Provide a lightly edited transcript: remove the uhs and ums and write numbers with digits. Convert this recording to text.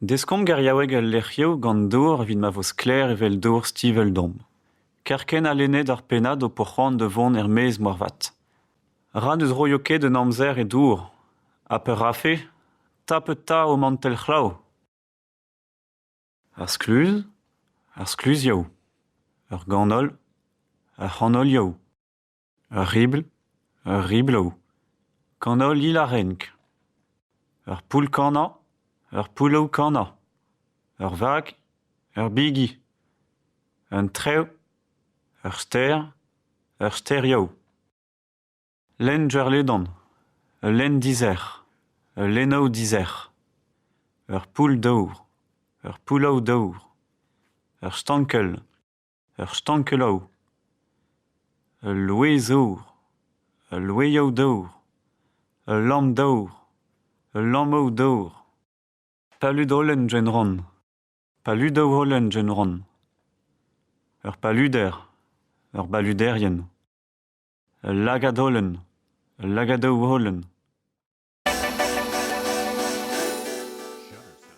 Deskomp geriaoueg al lec'hioù gant dour evit ma vo sklaer evel dour stivell-domm. Kerkent ha lennet ar pennad ho po c'hoant da vont er-maez moarvat. Ra ne zroio ket un amzer e dour. Ha peur rafe, tapet 'ta ho mantell-c'hlav. Ar skluz, ar skluzioù, ur ganol, ar c'hanolioù, ur ribl, ur ribloù, kanol Il-ha-Renk, ur poull-kannañ, ur poulloù-kannañ, ur vag, ur bigi, un trev, ur stêr, ur stêrioù. Lenn Gerledan, ul lenn dizec'h, ul lennoù dizec'h, ur poull-dour, ur poulloù-dour, ur stankell, ur stankelloù, ul louezour, ul loueioù-dour, ul lamm-dour, ul lammoù-dour. Palud-holen Genron, paludoù-holen Genron, ur paluder, ur baluderien. Ul lagad-holen, ul lagadoù-holen.